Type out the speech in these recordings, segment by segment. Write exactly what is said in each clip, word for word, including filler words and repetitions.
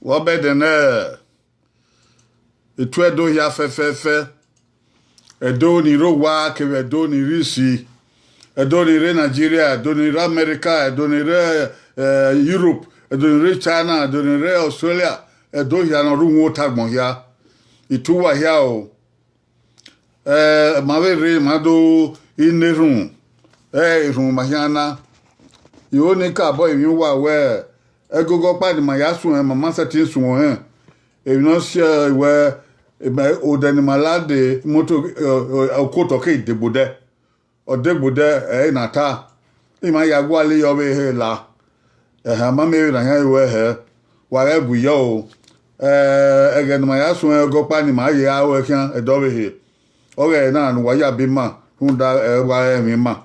Vbe ọbẹdẹ nẹ, etu Ẹdo hia fẹfẹfẹ, Ẹdo ni rre owa kevbe Ẹdo ni rre isi, Ẹdo ni rre Nigeria, Ẹdo ni rre America, Ẹdo ni rre eh, Europe, Ẹdo ni rre China, Ẹdo ni rre Australia, Ẹdo hia ne ọ rre uhunmwu otagbọn hia. Etu uwa hia o. Eh, ma vbe rre, ma do i na erhunmwu, eh, erhunmwu ma khian na. I ho ne I ka bọ emwi uwa wẹ, ẹgogo ọkpa ne ima ya suẹn, ma ma sẹtin suẹn ọnrẹn. Emwi ne ọ si wẹ, odẹ ne ima la dee, imoto, eh, eh, okotọ ke degbe odẹ. Ọ degbe odẹ, ẹ i na ta, ima ya gualọ ye ọvbehe la. Ẹhẹn, ma miẹn vbene a khian ru ẹhẹ, wa ghẹ bu yọ o. Eh, ẹghẹ ne ima ya suẹn ẹgogo ọkpa ne ima ye aro khian, ẹdẹ ọvbehe. Ọghẹ na ne uwa ya be ima, rhunmwuda ẹ wa rẹn emwi ima.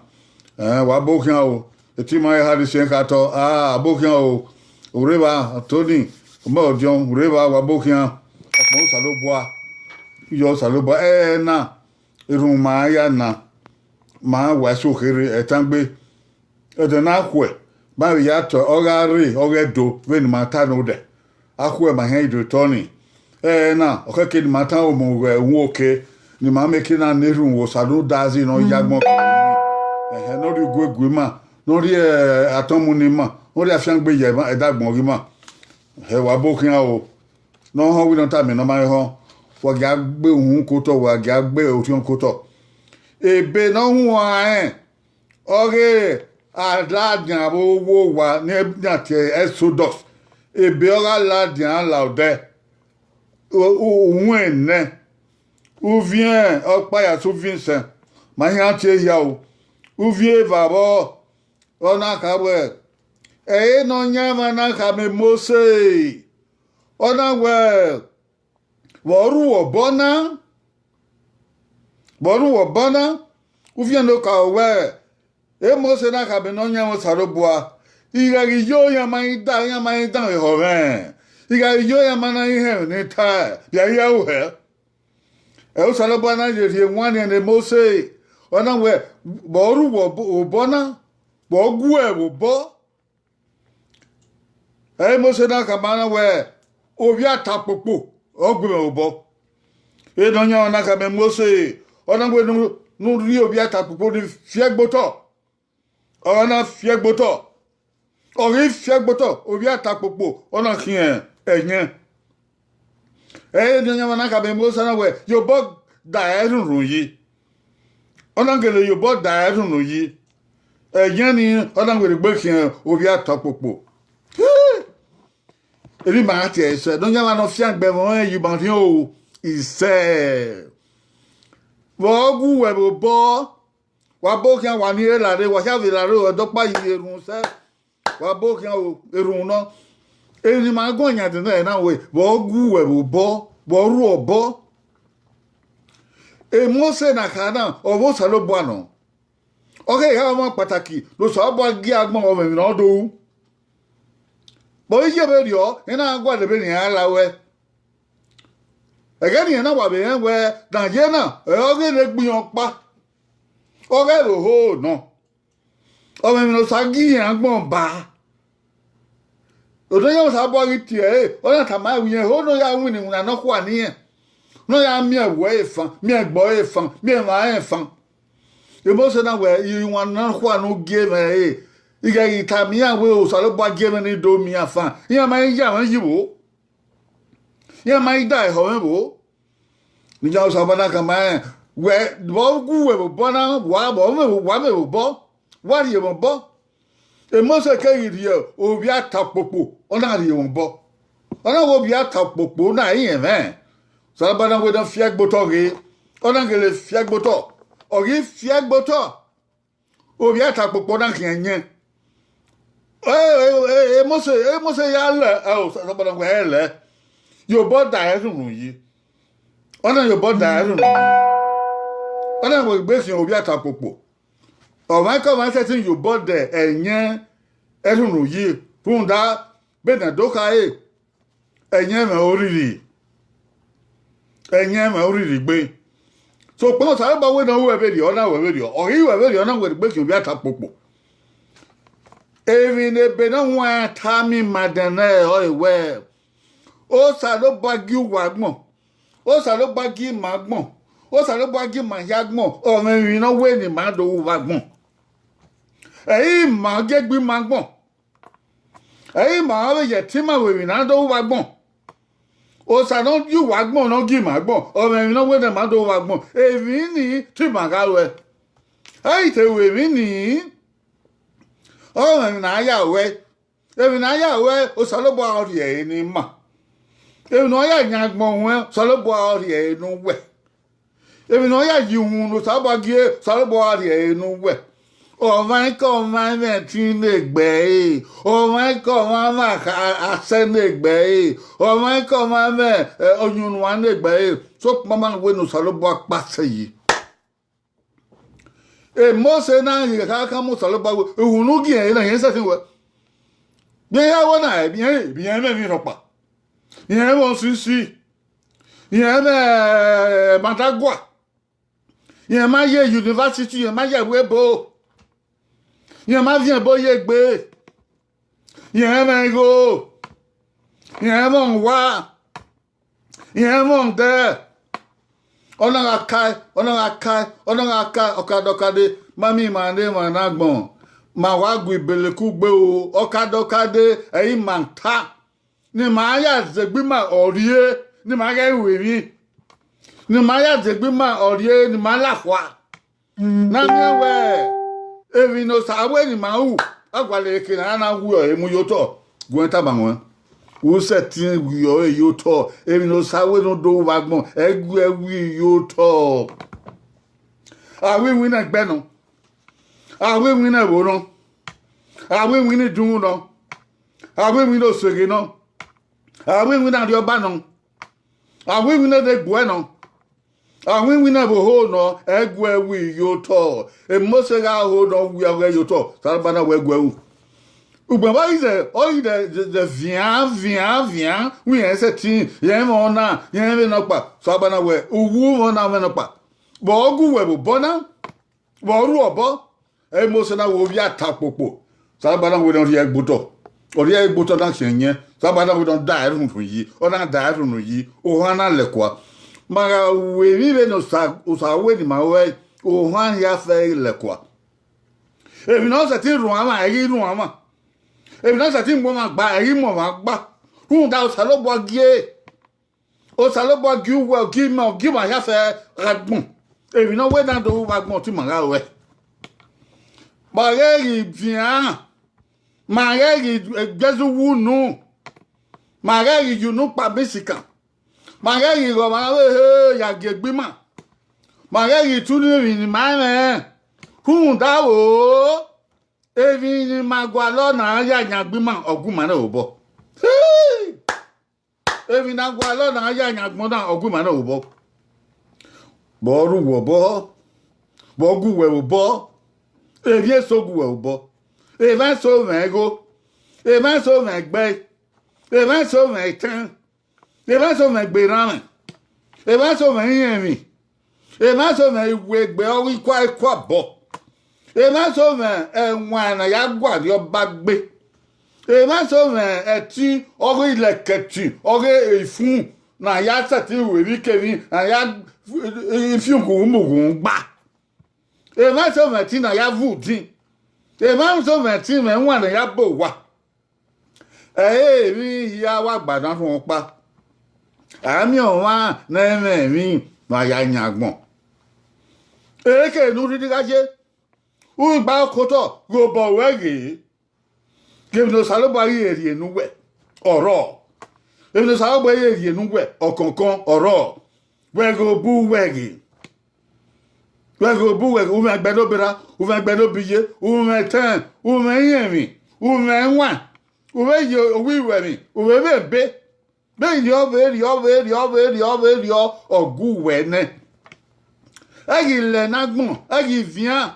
Eh, wa bo khian o. Eti ima Harrison kha tọ, ah, a bo khian o. Urrevba Tony, ọmọ ọdiọn, urrevba wa bo khian. Ọkpọn Osanobua, yọ Osanobua, ẹ na, erhunmwu ma ya na, ma wa eso kherhe, ẹtangbe. Ẹdẹ na khuẹ, ma vbe ya tọ, ọ gha rre, ọ ghẹ do, vbene ima ta ne odẹ. A khuẹ ma hẹn ido tọ ni. Ẹ na, ọ khẹke ne ima ta omo ghẹ uhunmwu oke, ne ima mieke na na erhunmwu Osanudazi ne ọ ya agbọn ke ima. Ẹhẹn, ne ọ rhie uguegu ima, ne ọ rhie, eh, atọmuni ima, ne ọ rhie afiangbe ye ima, ẹdagbọn ghe ima. Ẹhẹn, wa bo khian o. Ne ọ họn wẹ ne ọ tama ne ọ ma họn, wa gia gbe uhunmwu kotọ, wa gia gbe orhiọn kotọ. Ebe ne ọ huan rẹn, ọghe a ladian avbe owa ne a tie Exodus, ebe ọ gha ladian la odẹ, u-, u-, uwẹn nẹ, uviẹn ọkpa ya sẹ uviẹn sẹ, ma hia tie hia o, uviẹn evbavbọ, ọ na kha wẹ, ẹre Nọyaẹnmwa na khama Mosis, ọ na wẹ, vbe ọ rre uwẹ obọ na, vbe ọ rre uwẹ obọ na, uviẹn ne okaro wẹ, Mosis na khama Nọyaẹnmwa Osanobua, I ghẹ ghi yo iran ma i da, iran ma i dan vbe ehọ mwẹ, I ghẹ ghi yo iran ma na i họn ẹmwẹ ne I tae, vbe a i ya ru hẹ. Ẹ Osanobua na ye rhie wanniẹn ne Mosis, ọ na wẹ, vbe ọ rre uwẹ obọ na, vbe ọ gu uwẹ vbe obọ. Ẹ Mosis na khama na wẹ, ovbi atakpokpo ọ gu mwẹ vbe obọ. Nọyaẹnmwa na khama Mosis, ọ na wẹ ne u rhie ovbi atakpokpo ni fi ẹgbe otọ. Ọ na fi ẹgbe otọ. Ọ ghi fi ẹgbe otọ, ovbi atakpokpo ọ na khian ẹyẹn. Ẹ Nọyaẹnmwa na khama Mosis na wẹ, ye obọ da ẹrhunrhun yi. Ọ na gele ye obọ da ẹrhunrhun yi. Ẹyẹn ni ọ na werriegbe khian ovbi atakpokpo. Emwi ma tie ẹre sẹ, Nọyaẹnmwa ne ọ fiangbe ẹmwẹ ọnrẹn ye ima rhiọn o, isẹ. Vbe ọ gu uwẹ vbe obọ, wa bo khian wa ni re la rre, wa khian vbe la rre, ẹdọkpa yi erhunmwu sẹ, wa bo khian o, erhunmwu nọ. Emwi ne ima guan yan dẹnẹrẹ na wẹ, vbe ọ gu uwẹ vbe obọ, vbe ọ rre obọ. Mosis na kha na, ọ vbe Osanobua nọ. Ọ ghe eha ọmwa kpataki ne Osanobua gie agbọn ọmọ emwi ne ọ do ru. Vbe ọ i ye vberriọ, ena gha gualọ vbene iran la ruẹ. Ẹghẹ ne iran na wa vbe rẹn wẹ, ne a ye na, ọre ọ ghe ne egbe iran ọkpa. Ọ ghẹ vbe oho nọ. Ọmọ emwi ne Osa gie iran agbọn ba. Odẹ yan Osanobua ghi tie ẹre, ọ na tama ẹre wẹ irẹn ho ne ọ ya winna iwinna nọkhua ne irẹn, ne ọ ya miẹn ẹvbo ẹre fan, miẹn ẹgbẹe ẹre fan, miẹn emwa ẹre fan. Mosis na wẹ, iwinna nọkhua ne u gie mwẹ ẹre, I ghẹ ghi tama iran wẹ Osanobua gie mwẹ ne I do miẹn iran fan, iran ma i ya mwẹ yi vbo. Iran ma i da ehọ mwẹ vbo. Ne iran Osanobua na khama rẹn wẹ, vbe ọ gu uwẹ vbe obọ na, wa vbe ọ mwẹ, wa mwẹ vbe obọ, wa rhie mwẹ obọ. Mosis keghi rhie ovbi atakpokpo, ọ na rhie mwẹ obọ. Ọ na wẹ ovbi atakpokpo na i rẹn mwẹ. Osanobua na wẹ ne ọ fi ẹgbe otọ ghe, ọ na gele fi ẹgbe otọ. Ọ ghi fi ẹgbe otọ, ovbi atakpokpo na khian yẹn. Mosis, Mosis ya lẹ, ẹ, Osanobua na wẹ ẹ lẹ, ye obọ da ẹrhunrhun yi. Ọ na ye obọ da ẹrhunrhun yi. Ọ na wẹ egbe khian ovbi atakpokpo. Ọmwaikọmwa sẹtin ye obọ da ẹyẹn ẹrhunrhun yi, rhunmwuda vbene a do khare, ẹyẹn mwẹ oriri, ẹyẹn mwẹ oriri gbe. Sokpan Osanobua wẹ ne ọ ru ẹvberriọ, ọ na ru ẹvberriọ, ọ ghi ru ẹvberriọ, ọ na wẹ egbe khian ovbi atakpokpo. Emwi ne ebe ne ọ huẹn tama ima dẹnẹrẹ ọre wẹ, Osanobua gie uwa agbọn, Osanobua gie ima agbọn, Osanobua gie ima hia agbọn, ọ mwẹ emwi ne ọ wẹ ne ima do ru vbe agbọn. Ẹ i re ima gie egbe ima agbọn. Ẹ i re ima vbe ye ẹtin ima ru emwi ne a do ru vbe agbọn. Osa ne ọ gie uwa agbọn ne ọ gie ima agbọn, ọ mwẹ emwi ne ọ wẹ ne ima do ru vbe agbọn. Emwi nii te ima gha ruẹ. Ẹ i te ru emwi nii, ọ mwẹ emwi ne a ya ruẹ. Emwi ne a ya ruẹ, Osanobua ọ rhie ẹre ne ima. Emwi ne ọ ya yan agbọn ruẹ, Osanobua ọ rhie ẹre ne uwẹ. Emwi ne ọ ya ye uhunmwu ne Osanobua gie, Osanobua ọ rhie ẹre ne uwẹ. Ọmwaikọmwa mwẹ ẹtin ne egbe ẹre, ọmwaikọmwa mwẹ akha-, asẹ ne egbe ẹre, ọmwaikọmwa mwẹ, eh, ọyunnuan ne egbe ẹre. Sokpan ma wẹ ne Osanobua kpa sẹ yi. Mosi na ghi kha khama Osanobua wẹ, uhunmwu gie ẹre na, irẹn sẹtin wẹ. Biẹ ya wẹ na, biẹ, biẹ mwẹ emwi rhọkpa. Irẹn mwẹ osisi, irẹn mwẹ, eh, madagua, irẹn ma ye university, irẹn ma ye ẹvbo ebo, irẹn ma viẹn ebo ye egbe, irẹn mwẹ igho, irẹn mwẹ ọmwa, irẹn mwẹ ọdẹ. Ọ na gha kae, ọ na gha kae, ọ na gha kae, ọkadọkade, ma miẹn ima ne emwa na agbọn, ma wa gu ibeleku gbe o, ọkadọkade, ẹ i re ima ta. Ne ima ya zẹ egbe ima ọ rhie, ne ima ghẹ ru emwi. Ne ima ya zẹ egbe ima ọ rhie, ne ima la khua. Na miẹn wẹ, emwi ne Osa wẹ ne ima ru, a gualọ eke ne a na wu ẹre mu ye otọ, gu ẹn tama ruẹn. U sẹtin wi ọre ye otọ, emwi ne Osa wẹ ne u do ru vbe agbọn, ẹ gu ẹe wi ye otọ. A ru iwinna ẹgbẹ nọ, a ru iwinna ẹvbo nọ, a ru iwinna idunmwu nọ, a ru iwinna oseghe nọ, a ru iwinna arriọba nọ, a ru iwinna edegbuẹ nọ, a ru iwinna ẹvbo ho nọ, ẹ gu ẹe wi ye otọ. Mosi gha ho nọ, wia ọghẹ ye otọ, Osanobua na wẹ gu ẹe ru. Ugbẹn vbe ọ ghi zẹ, ọ ghi zẹ, zẹ, zẹ vian, vian, vian, wẹ irẹn sẹtin, irẹn mwẹ ọna, irẹn mwẹ nọkpa, Osanobua na wẹ, uwu mwẹ ọna mwẹ nọkpa. Vbe ọ gu uwẹ vbe obọ na, vbe ọ ru obọ, Mosi na wẹ ovbi atakpokpo, Osanobua na wẹ ne ọ rhie ẹre gbe otọ, ọ rhie ẹre gbe otọ na khian yẹn, Osanobua na wẹ ne ọ da ẹre rhunmwuda yi, ọ na da ẹre rhunmwuda yi, ohan na lẹkua. Ma gha ru emwi vbene Osa, Osa wẹ ne ima ruẹ, ohan hia fẹẹrẹ lẹkua. Emwi ne ọ sẹtin rhuan mwa, ẹ i ghi rhuan mwa. Emwi ne ọ sẹtin mu ọmwa gba, ẹ i ghi mu ọmwa gba. Rhunmwuda Osanobua gie, Osanobua gie uwẹ, ọ gie imẹ, ọ gie ima hia fẹẹrẹ gha gbọn. Emwi ne ọ wẹ ne a do ru vbe agbọn te ima gha ruẹ. Ma ghẹ ghi vian, ma ghẹ ghi gbe ẹzọ uwu unu, ma ghẹ ghi ye unu kpa bisikan, ma ghẹ ghi ghe ọmwa vbe ehe ya gie egbe ima, ma ghẹ ghi tunu emwi ne ima mwẹ, rhunmwuda vbo, emwi ne ima gualọ na ya yan egbe ima, ọ gu ima nẹ vbe obọ. Emwi ne a gualọ na ya yan agbọn na, ọ gu ima nẹ vbe obọ. Vbe ọ ru uwẹ obọ, vbe ọ gu uwẹ vbe obọ, emwi eso gu uwẹ vbe obọ, emwa eso mwẹ igho, emwa eso mwẹ egbe, emwa eso mwẹ etẹn, emwa eso mwẹ egbe erhanmwẹ, emwa eso mwẹ irẹnmwi, emwa eso mwẹ iwegbe ọghe ikua ikua obọ, emwa eso mwẹ ẹwaẹn ne a ya gualọ Ọba gbe, emwa eso mwẹ ẹtin ọghe ilẹkẹtin ọghe ifun ne a ya sẹtin ru emwikemwi, ne a ya fiunghunmwughunmwu gba, emwa eso mwẹ ẹtin ne a ya vu udin, emwa eso mwẹ ẹtin mwẹ ẹwaẹn ne a ya ba owa. Ẹ i re emwi hia wa gba na rhuọn ọkpa. A miẹn ọmwa ne ẹ i mwẹ emwi ne a ya yan agbọn. Ehe kere ne u rhirhi gha ye, u gba okotọ ghe obọ ruẹ ghe, ghe emwi ne Osanobua ghi rhie ne uwẹ, ọ rrọọ. Emwi ne Osanobua ghi rhie ne uwẹ, ọ kọnkọn, ọ rrọọ. Wẹ ghe obọ uwẹ ghe, wẹ ghe obọ uwẹ ghe, u mwẹ ẹgbẹ ne obọ erha, u mwẹ ẹgbẹ ne obọ iye, u mwẹ etẹn, u mwẹ irẹnmwi, u mwẹ ẹwaẹn, u vbe ye owa iruẹmwi, u vbe vbe ebe. Vbe rriọ, vbe rriọ, vbe rriọ, vbe rriọ, vbe rriọ, ọ gu uwẹ nẹ. Ẹ ghi lẹ ne agbọn, ẹ ghi vian.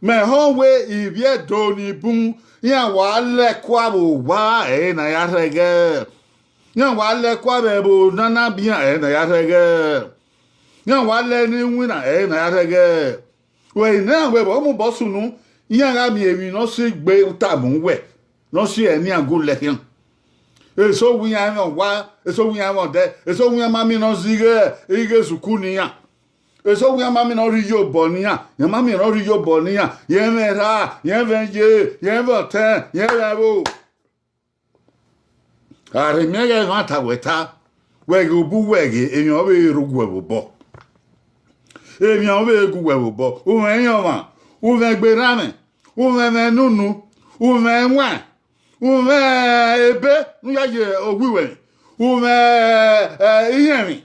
Mẹ họn wẹ ivbi Ẹdo ni bun, iran wa lẹ ẹkua vbe owa ẹre ne a ya rhẹghẹ. Iran wa lẹ ẹkua vbe ẹvbo ne a na bian ẹre ne a ya rhẹghẹ. Iran wa lẹ ne iwinna ẹre ne a ya rhẹghẹ. Wẹ ne iran wẹ vbe ọ mobọ sunu, iran gha miẹn emwi ne ọ si gbe tama uwẹ, ne ọ si ẹre ne iran gu lẹ khian. Eso wẹ iran mwẹ ọwa, eso wẹ iran mwẹ ọdẹ, eso wẹ iran ma miẹn ne ọ zẹ ighe, ighe sukuru ne iran. Eso wẹ iran ma miẹn ne ọ rhie iyobọ ne iran, iran ma miẹn ne ọ rhie iyobọ ne iran, yẹn mwẹ erha, yẹn mwẹ iye, yẹn mwẹ ọtẹn, yẹn mwẹ ẹvbo. A rhe miẹn ighẹ ẹmwata wẹ ta, wẹ ghe obọ uwẹ ghe, emwi ọ vbe rre uwẹ vbe obọ. Emwi ọ vbe gu uwẹ vbe obọ. U mwẹ iran ọmwa, u mwẹ egbe erha mwẹ, u mwẹ ẹmwẹ nunu, u mwẹ ẹwaẹn, u mwẹ ebe ne u ya ye owiwẹ, u mwẹ, eh, irẹnmwi,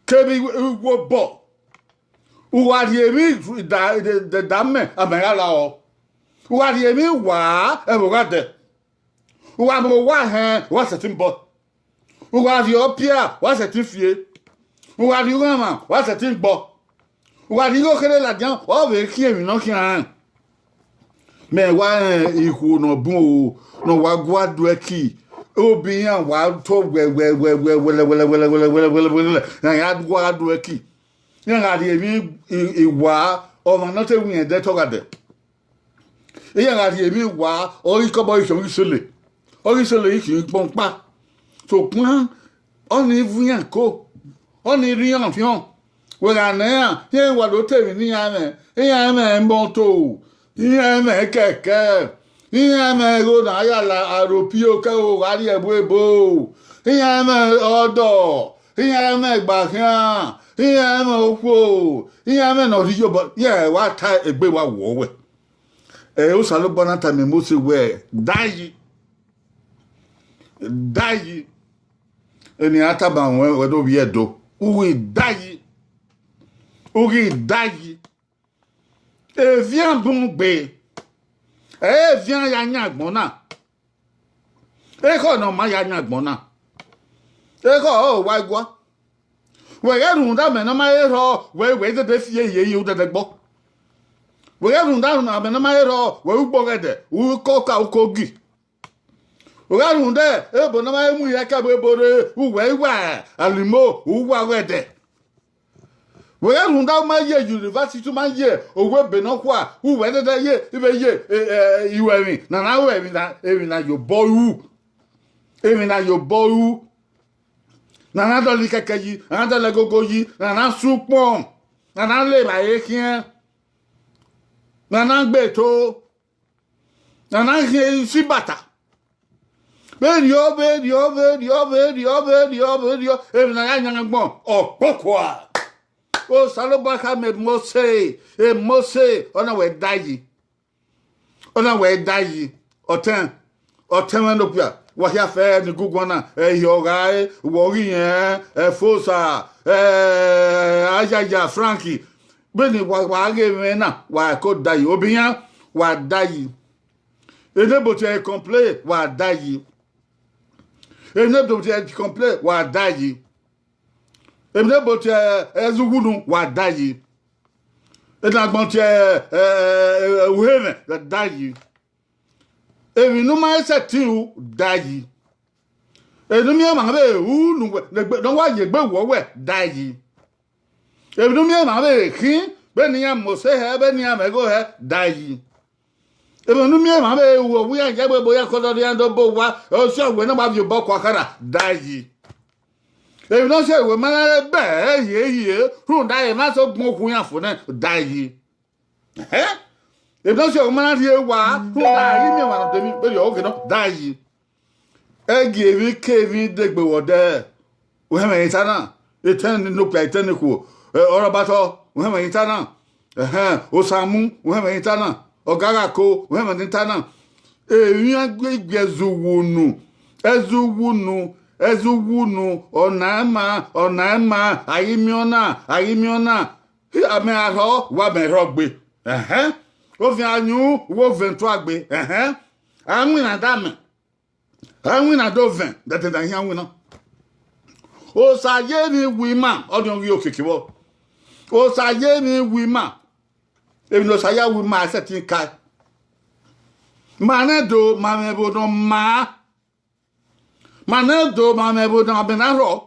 kevbe iwe obọ. U gha rhie emwi da, da, da mẹ, a mẹ gha la ọ. U gha rhie emwi wa, ẹvbo gha dẹ. U gha mu owa hẹn, wa sẹtin bọ. U gha rhie ọpia, wa sẹtin fie. U gha rhie ughanmwa, wa sẹtin gbọ. U gha rhie igho kherhe ladian, ọ vbe khian emwi ne ọ khian rẹn. Mẹ wa rẹn ikhuo ne ọ bun o, ne ọ wa gua do ẹki, obi iran wa tọ wẹ, wẹ, wẹ, wẹ, wẹlẹ, wẹlẹ, wẹlẹ, wẹlẹ, wẹlẹ, wẹlẹ, wẹlẹ, iran ya gua do ẹki. Iran gha rhie emwi i, i wa, ọmwa ne ọ te winna ẹdẹ te ọ gha dẹ. Iran gha rhie emwi wa, ọ ghi kọbọ ghi khian, ọ ghi sele, ọ ghi sele ghi khian kpọnkpa. Sokpan, ọnii vu iran ko, ọnii rre iran fiọn. Wẹ gha nọ iran, iran wa do te emwi ne iran mwẹ, iran mwẹ imọto, iran mwẹ kẹkẹ, iran mwẹ igho ne a ya la aro pio kẹ o gha rrie ẹvbo ebo, iran mwẹ ọdọ, iran mwẹ igbakhian, iran mwẹ okhuo, iran mwẹ ne ọ rhie iyobọ, iran wa ta egbe wa wọ wẹ. Ẹ, Osanobua na tama Mosis wẹẹ, dayi, dayi. Eni a tama ruẹ, wẹ do vbiẹ do, u ghi dayi, u ghi dayi. Eviẹn bun gbe, ẹ i re eviẹn ya yan agbọn na. Ekhọe ne ọ ma ya yan agbọn na, ekhọe ọre wa gua. Wẹ ghẹ rhunmwuda mẹ ne ọ ma he rhọ, wẹ, wẹ i dede fi ye ye udẹdẹgbọ. Wẹ ghẹ rhunmwuda mẹ ne ọ ma he rhọ, wẹ ru ugbọghẹdẹ, u ko oka, u ko ogi. Wẹ ghẹ rhunmwuda ebo ne ọ ma he mu ihe ẹkẹ vbe ebo rre, u wẹ i wa alimo, u wa ọghẹdẹ. Wẹ ghẹ rhunmwuda u ma ye university, u ma ye owa ebe nọkhua, u wẹ dẹdẹ ye, i vbe ye, e, e, iruẹmwi ne a na ru emwi na, emwi na ye obọ ru, emwi na ye obọ ru, ne a na dọlọ ikẹkẹ yi, ne a na dọlọ ẹgogo yi, ne a na sẹ ukpọn, ne a na le evbare khian, ne a na gbe eto, ne a na khian isi ibata. Vberriọ, vberriọ, vberriọ, vberriọ, vberriọ, vberriọ, emwi ne a ya yan agbọn, ọ kpokua. Osanobua khama Mosis, e Mosis, ọ na wẹ dayi. Ọ na wẹ dayi. Ọtẹn, ọtẹn mwẹ ne okpia, wa hia fẹ ne igunguan na, ẹ, Ihiọghae, wẹ ọ ghi rẹn, ẹ, Efosa, ẹ, Ayaya, Frank. Vbene wa, wa ghe mwẹ na, wa ko dayi. Obi iran, wa dayi. Enebo tie complain, wa dayi. Enebo tie complain, wa dayi. Emwi ne bo tie, ẹ, ẹzuwunu, wa dayi. Enagbọn tie, ẹ, ẹ, ẹ, uhemwẹ, wa dayi. Emwi ne u ma sẹtin ru, dayi. Emwi ne u miẹn emwa vbe ru ne uwẹ, ne egbe, ne ọ wa ye egbe wọ wẹ, dayi. Emwi ne u miẹn emwa vbe khin, vbene iran Mosis hẹ, vbene iran mwẹ igho hẹ, dayi. Emwi ne u miẹn emwa vbe ru, ọ wẹ iran ya egbe ebo ya kọdọ iran do bo owa, ọ si ọwẹ ne ọ wa viọ obọ kua khara, dayi. Emwi ne ọ si ẹre wẹ ma na re bẹe hie hie, rhunmwuda emwa so gbọn okhuo iran fo nẹ, dayi. Ẹhẹn. Emwi ne ọ si ẹre wẹ ma na rhie wa, rhunmwuda a ghi miẹn emwa ne ọ dẹ emwi vberriọ ọghe nọ, dayi. Ẹ gie emwi ke emwi degbe vbe ọdẹ, uhẹnmwẹ ne I ta na, etẹn ne okpia, etẹn ne ikhuo, ẹ, ọrọbatọ, uhẹnmwẹ ne I ta na, ẹhẹn, Osamu, uhẹnmwẹ ne I ta na, Ọga Ghako, uhẹnmwẹ ne I ta na. Emwi iran gbe igbia ẹzuwunu, ẹzuwunu, ẹzuwunu, ọna ima, ọna ima, a ghi miẹn ọna, a ghi miẹn ọna. Hi, amẹ a rhọ, wa mẹ rhọ gbe. Ẹhẹn. Ovẹn a yun, wa ovẹn tua gbe. Ẹhẹn. A winna da mẹ. A winna do vẹn, dẹdẹ na iran winna. Osa ye emwi wu ima, ọnii ọ ghi okiekie vbọ. Osa ye emwi wu ima. Emwi ne Osa ya wu ima, a sẹtin kae. Ma nẹ do ma mwẹ ẹvbo ne ọ maa. Ma nẹ do ma mwẹ ẹvbo ne amẹ na rhọ.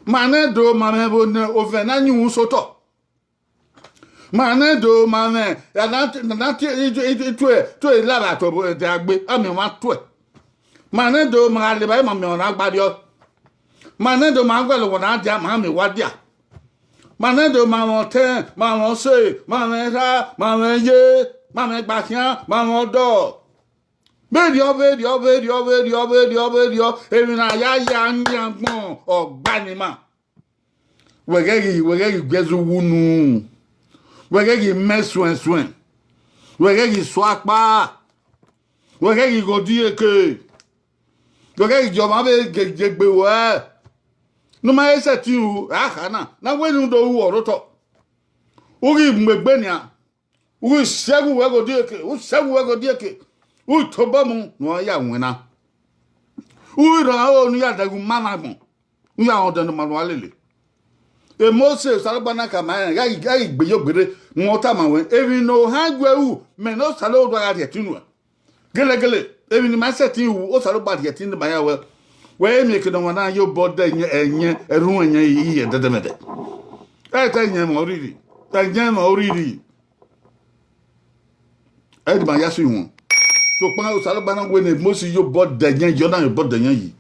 Ma nẹ do ma mwẹ ẹvbo ne ovẹn na yin uhunmwu sotọ. Ma nẹ do ma mwẹ, a na, na, na tie, tue, tue lavba tobọ ẹdẹ agbe, amẹ ọmwa tuẹ. Ma nẹ do ma gha leba ma miẹn ọna gbarriọ. Ma nẹ do ma guẹlẹ owọ na dia ma miẹn wa dia. Ma nẹ do ma mwẹ ọtẹn, ma mwẹ ọse, ma mwẹ erha, ma mwẹ iye, ma mwẹ ẹgbakhian, ma mwẹ ọdọ. Vberriọ, vberriọ, vberriọ, vberriọ, vberriọ, vberriọ, emwi ne a ya ya yan agbọn ọgba ne ima. Wẹ ghẹ ghi, wẹ ghẹ ghi gu ẹzẹ uwu unu, wẹ ghẹ ghi mẹ suẹnsuẹn, wẹ ghẹ ghi sua akpa, wẹ ghẹ ghi ghe odiyeke, wẹ ghẹ ghi gie ọmwa vbe gie egbe ruẹ. Ne u ma he sẹtin ru, a kha na, ne a wẹ ne u do ru ọre otọ. U ghi mu egbe nian, u ghi sẹghe uwẹ ghe odiyeke, u sẹghe uwẹ ghe odiyeke, u tobọ mu ne uwa ya winna. U ghi rhan aro ne u ya daẹghe uma na agbọn, u ya rhan ọdẹ ne ọ ma ne uwa lele. Mosis, Osanobua na khama rẹn, gha ghi, gha ghi gbe ye ogberre, rẹn ọ tama wẹ, emwi ne ohan gu ẹ ru, mẹ ne Osanobua gha rhie ẹtin nuẹn. Gẹlẹgẹlẹ, emwi ne ima sẹtin ru, Osanobua rhie ẹtin ne ima ya wẹ, wẹ i miẹn eke ne ọmwa na ye obọ dẹ ẹyẹn, ẹyẹn, ẹrhunmwu ẹyẹn ye ẹdẹdẹmwẹdẹ. Ẹ i ta ẹyẹn mwẹ urhirhi, ẹyẹn mwẹ urhirhi. Ẹ i de ima ya sẹ ihuan. Sokpan Osanobua na wẹ ne Mosis ye obọ dẹ ẹyẹn yi, ọ na ye obọ dẹ ẹyẹn yi.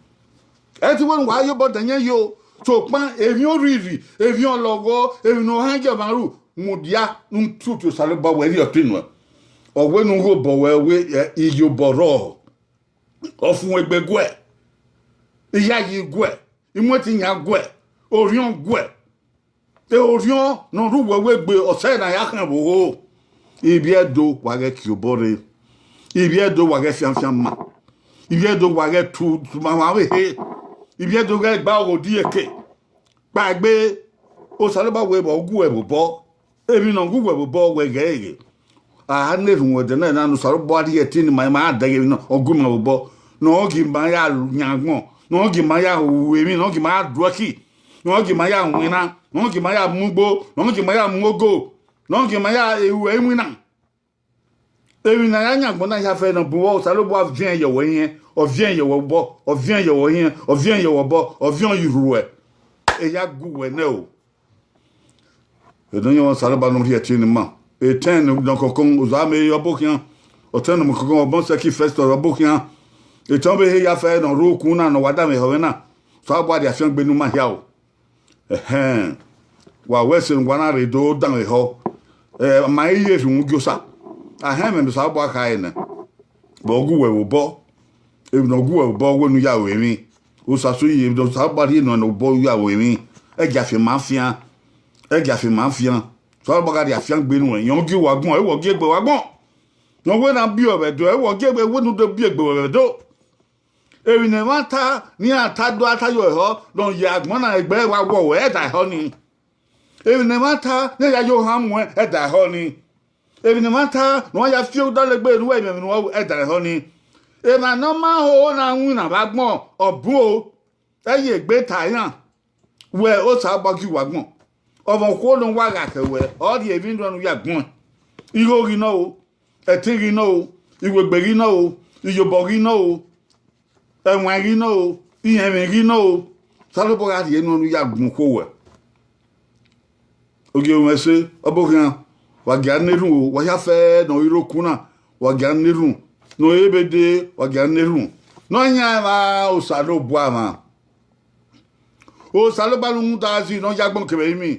Ẹ i te wẹ ne uwa ye obọ dẹ ẹyẹn yi o, sokpan emwi urhirhi, emwi ọlọghọ, emwi ne ohan gie ọmwa ru, mudia ne u tutu Osanobua wẹ rhie ọtin nuẹn. Ọ wẹ ne u ghe obọ wẹ wẹ, ẹ, iyobọ rrọọ, ọfumwegbe guẹ, iyayi guẹ, imuẹtinyan guẹ, orhiọn guẹ. Orhiọn ne ọ rre uwẹ wegbe, ọ sẹ ne a ya khian vbe ogho. Ivbi Ẹdo wa ghẹ kie obọ rre, ivbi Ẹdo wa ghẹ fianfian ma, ivbi Ẹdo wa ghẹ tu, tu ma vbe he, ivbi Ẹdo ghẹ gba ogho die eke. Kpaegbe, Osanobua wẹ vbe ọ gu uwẹ vbe obọ, emwi ne ọ gu uwẹ vbe obọ wẹ ghẹ ghe. A na erhunmwu ẹdẹ na, na ne Osanobua rhie ẹtin ne ima, ima dẹghe emwi ne ọ gu ima vbe obọ, ne ọ gie ima ya yan agbọn, ne ọ gie ima ya ru emwi, ne ọ gie ima ya duẹki, ne ọ gie ima ya winna, ne ọ gie ima ya mu ugbo, ne ọ gie ima ya mu ogo, ne ọ gie ima ya ru iwinna. Emwi ne a ya yan agbọn na hia fẹ ne ọ bu uwẹ, Osanobua viẹn ye wẹ irẹn, ọ viẹn ye wẹ obọ, ọ viẹn ye wẹ irẹn, ọ viẹn ye wẹ obọ, ọ viẹn ye urhuẹ. Eya gu wẹ nẹ o. Enọyẹnmwa Osanobua ne ọ rhie ẹtin ne ima. Etẹn ne ọ kọnkọn, Ozamẹ ọbokhian. Ọtẹn ne ọ kọnkọn, Ọbọnsẹki Festus ọbokhian. Etẹn ọvbehe ya fẹ ne ọ rre okun na ne ọ wa danmwehọ mwẹ na. Osanobua rhie afiangbe ne ima hia o. Ẹhẹn, wa wẹ ẹse ne uwa na rre do danmwehọ, ẹ, ma i ye erhunmwu gie Osa. Ahẹn mwẹ ne Osanobua khare nẹ, vbe ọ gu uwẹ vbe obọ, emwi ne ọ gu uwẹ vbe obọ wẹ ne u ya ru emwi. Osasu yi, emwi ne Osanobua rhie nọ ne obọ u ya ru emwi, ẹ gia fian ma fian, ẹ gia fian ma fian. Osanobua gha rhie afiangbe nuẹn, rẹn ọ gie uwa agbọn, ẹ wẹ ọ gie egbe uwa agbọn. Ne ọ wẹ ne a biẹ ruẹ vbe Ẹdo, ẹ wẹ ọ gie egbe, wẹ ne u do biẹ egbe ruẹ vbe Ẹdo. Emwi ne ẹmwata ne iran ta do a ta ye ẹhọ ne ọ ye agbọn na egbe wa wọ ruẹ, ẹdẹ ẹhọ ni. Emwi ne ẹmwata ne ya ye ohan muẹn, ẹdẹ ẹhọ ni. Emwi ne ẹmwata ne uwa ya fi odọlegbe ru ẹmwẹ ne uwa ru, ẹdẹ ẹhọ ni. Emwa ne ọ ma ho na winna vbe agbọn, ọ bun o, ẹ ye egbe ta iran. Wẹ Osanobua gie uwa agbọn. Ọmwa okhuo ne ọ wa gha khẹ wẹ, ọ rhie emwi nuẹn ne u ya gbẹn. Igho ghi nọ o, ẹtin ghi nọ o, iwegbe ghi nọ o, iyobọ ghi nọ o, ẹwaẹn ghi nọ o, irẹnmwi ghi nọ o, Osanobua gha rhie nuẹn ne u ya gbẹn okhuo wẹ. Ogie mwẹ ẹse, ọbokhian, wa gia na erhunmwu o, wa hia fẹ ne ọ i rre okun na, wa gia na erhunmwu, ne ọ i re vbe dee, wa gia na erhunmwu. Ne ọ yan ẹmwẹ Osanobua mwa. Osanobua ne u muda zẹ ne ọ ya agbọn kevbe ẹrinmwi.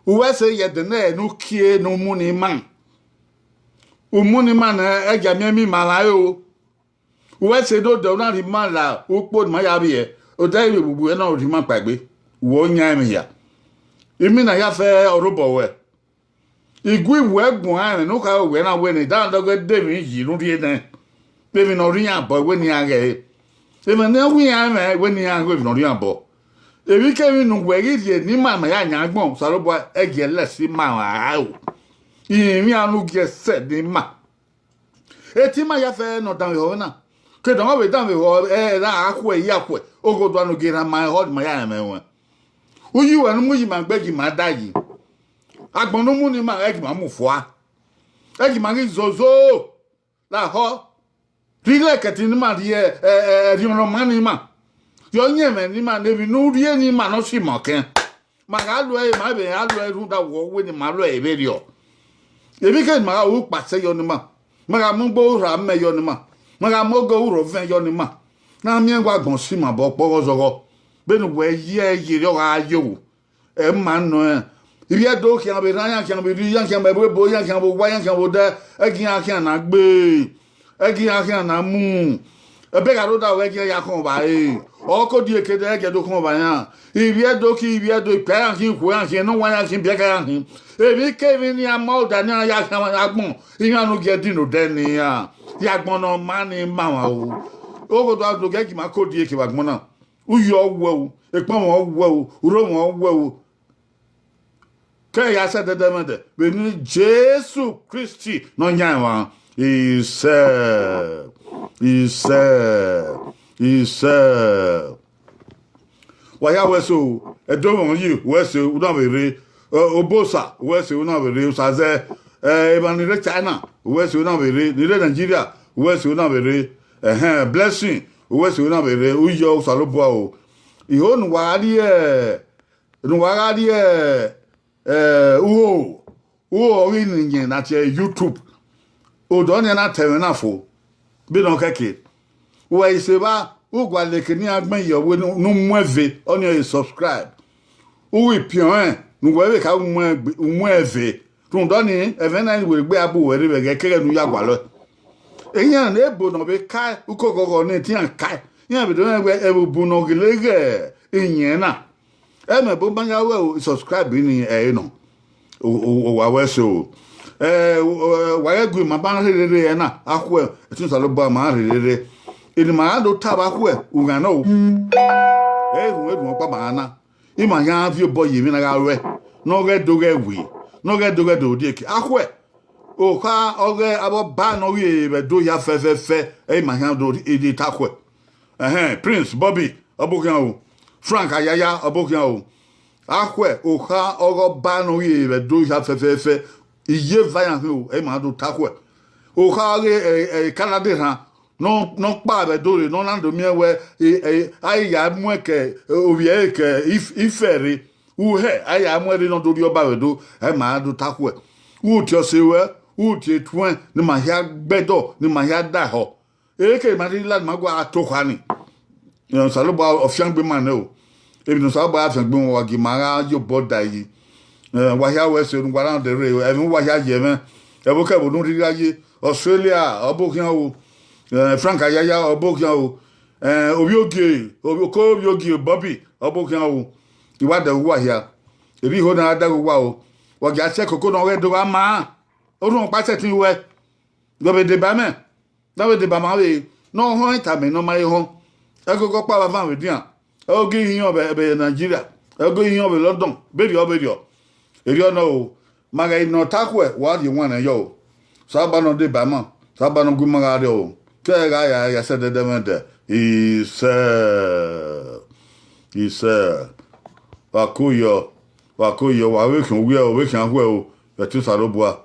Uwẹ ẹse ye ẹdẹ nẹ ne u kie ne u mu ne ima. U mu ne ima nẹ, ẹ gia miẹn emwi ima rran ẹre o. Uwẹ ẹse ne odẹ u na rhie ima la ukpo ne ima ya vbiẹ, odẹ ẹre vbe uwu ẹre na rhie ima kpaegbe. Wẹ ọ yan ẹmwẹ hia. Imina hia fẹ ọ rre obọ ruẹ. I gu iwẹ guan ẹmwẹ ne u kha ru wẹ na wẹ ne I danmwẹ dọghe de emwi yi ne u rhie nẹ. Emwi ne ọ rre iran obọ wẹ ne iran ghẹ ẹre. Emwi ne ọ wi iran ẹmwẹ wẹ ne iran ghẹ emwi ne ọ rre iran obọ. Emwikemwi ne uwẹ ghi rhie ne ima ma ya yan agbọn, Osanobua ẹ gie lẹse ima ra ro. Irinmwian ne u gie sẹ ne ima. Ete ima ya fẹ ne ọ danmwehọ mwẹ na. Ke dọmọ vbe danmwehọ ẹre ra khuẹ ya khuẹ, oghodua ne u gie rhan ma ehọ ne ima ya rẹn mwẹ ruẹn. Uyi ruẹ ne u mu yi ima gbe gie ima da yi. Agbọn ne u mu ne ima ẹ gie ima mu fua. Ẹ gie ima ghi zozo. Lahọ, rhie ilẹkẹtin ne ima rhie, ẹ, ẹ, ẹrriọnrọn ọma ne ima. Yọ yan ẹmwẹ ne ima ne emwi ne u rhie ne ima ne ọ si ima ọkẹn. Ma gha lo ẹre, ma vbe gha lo ẹre rhunmwuda wẹ wẹ ne ima lo ẹre vberriọ. Emwikemwi ne ima gha ru ukpasẹ yọ ne ima, ma gha mu ugbo urha mẹ yọ ne ima, ma gha mu ogo urhọ vẹn yọ ne ima. Na miẹn wa agbọn si ima obọ ọkpọghọ zọghọ. Vbene uwẹ ye ẹre ye erriọ gha yo, ẹ ma nọ ẹn. Ivbi Ẹdo khian vbe erhan, iran khian vbe irri, iran khian vbe ẹvbo ebo, iran khian vbe owa, iran khian vbe odẹ, ẹgie iran khian na gbe, ẹgie iran khian na mu. Ẹbẹ gha rre odaro, ẹgie iran ya khọn vba ẹre. Ọ ke odieke dẹ, ẹgie do khọn vba iran. Ivbi Ẹdo ke Ivbi Ẹdo, ikpia iran khin, ikhuo iran khin, enọwanrẹn iran khin, ibiẹka iran khin. Emwikemwi ne iran ma odẹ ne iran ya khian agbọn, iran ne u gie ẹdin ne odẹ ne iran. Ya agbọn ne ọ ma ne ima mwa o. Oghodo a do gie ma ke odieke vbe agbọn na. Uyi ọ wuẹ o, ekpọnmwẹ ọ wuẹ o, urhomwẹ ọ wuẹ o. Ke ya sẹ ẹdẹdẹmwẹdẹ vbene Jesu Kristi ne ọ yan emwa. Isẹ, isẹ, isẹ. Wa hia wẹ so, Ẹdo mwẹ yi, wẹ so, u na vbe rre. Ẹ, Obosa, wẹ so, u na vbe rre. Usazẹ, ẹ, emwa ni rre China, wẹ so, u na vbe rre. Ni rre Nigeria, wẹ so, u na vbe rre. Ẹhẹn, Blessing, wẹ so, u na vbe rre. Uyi Osanobua o. Iho ne uwa rrie, ne uwa gha rrie, ẹ, uho, uho ọ ghi ne iyẹn na tie YouTube. Odọ nian na ta ẹmwẹ na fo, vbene ọ kẹke. Wẹ i sẹ evba, u gualọ eke ne iran gbẹn ye ọvbe ne u mu ẹve, ọnii ọre subscribe. U ghi piọn rẹn ne uwẹ vbe kha u mu ẹn gbe, u mu ẹn ẹve. Rhunmwuda ọnii, ẹmwẹ na ni wẹ gbe a bu uwẹ rre vbe ẹghẹ kẹghẹ ne u ya gualọ. Iran ne ebo ne ọ vbe kae, ukoko ọghọ ne te iran kae. Iran vbe do rẹn wẹ ẹvbo bu ne ọ gele ghẹ iyẹn na. Ẹmwẹ ebo ma ya ruẹ o, subscribe ni ẹre nọ. O, o, o wa wẹ so. Ẹ, o, ẹ, wa ghẹ gu ima ba rherhe rre ẹna, akhuẹ, ẹtin Osanobua ma rherhe rre. Eni ma ra do ta vbe akhuẹ, u ghan nọ o. Ẹ i rhunmwuda erhunmwu ọkpa ma na. Ima khian viọ obọ ye emwi na gha ruẹ, ne ọ ghẹ do ghẹ we, ne ọ ghẹ do ghẹ do odieke. Akhuẹ, okha ọghe avbe ọba ne ọ ghi vbe Ẹdo hia fẹfẹfẹ, ẹ i ma khian do rhie ta akhuẹ. Ẹhẹn, Prince Bobby, ọ bọ khian o. Frank Ayaya, ọ bọ khian o. Akhuẹ, okha ọghe ọba ne ọ ghi vbe Ẹdo hia fẹfẹfẹ, iye eva iran khin o, ẹ i ma do ta akhuẹ. Okha ọghe, ẹ, ẹ, Canada erhan, ne ọ, ne ọ kpa vbe Ẹdo rre, ne ọ na do miẹn wẹ, ẹ, ẹ, a i ya muẹn ke ovbi ẹre ke if-, ifẹ rre. Uhẹ, a ya mu ẹre ne ọ do rhie ọba vbe Ẹdo, ẹ ma do ta akhuẹ. U tie ọse ruẹ, u tie etuẹn, ne ima hia gbe ẹdọ, ne ima hia da ehọ. Eke ma rhie la, ne ima gua to kha ni. Ẹ, Osanobua ọ fiangbe ima nẹ o. Emwi ne Osanobua ya fiangbe ima, wa gie ima gha ye obọ da yi. Ẹ, wa hia wẹ ẹse ne uwa rhan dẹ rre, ẹmwẹ uwa hia ye ẹmwẹ. Ẹvbokẹvbo ne u rhirhi gha ye, Australia, ọ bọ khian o. Ẹ, Frank Ayaya, ọ bọ khian o. Ẹ, Ovbiogie, Ovbi-, Oko Ovbiogie Bobby, ọ bọ khian o. I wa dẹ uwa hia. Erriọ iho na gha dẹ uwa o. Wa gie a sẹ koko ne ọ ghẹ do gha maa. Orhunmwu ọkpa sẹtin ruẹ. Wẹ vbe deba mẹ. Na vbe deba ma vbe ne ọ họn tama ne ọ ma he họn. Ẹgogo ọkpa vbe avan vbe edian. Ẹgogo ihiọn vbe, vbe Nigeria. Ẹgogo ihiọn vbe London. Berriọ, berriọ. Erriọ nọ o. Ma ghẹ ne ọ ta khuẹ, wa rhie wanrẹn yọ o. Saba ne ọ deba ima. Saba ne ọ gu ima gha rriọ o. Ke ẹ gha ya, ya sẹ ẹdẹdẹmwẹdẹ. Isẹ. Isẹ. Wa ko yọ. Wa ko yọ. Wa vbe khian owiẹ o, vbe khian khuẹ o. Vbe ẹtin Osanobua.